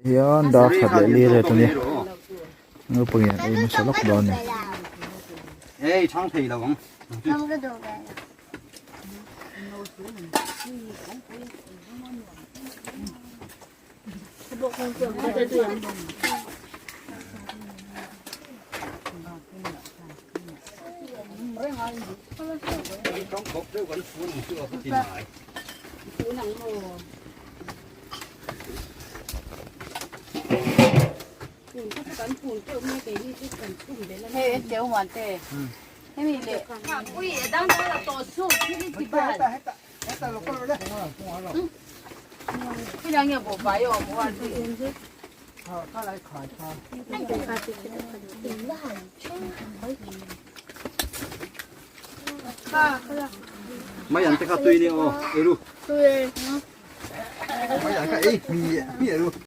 Hian dar khat leh li ret a nia naupang in an ei hmasa lawk dawn a ni. Mai an te kha tui ni aw, ei ru. Mai an kha ei mi mi ru.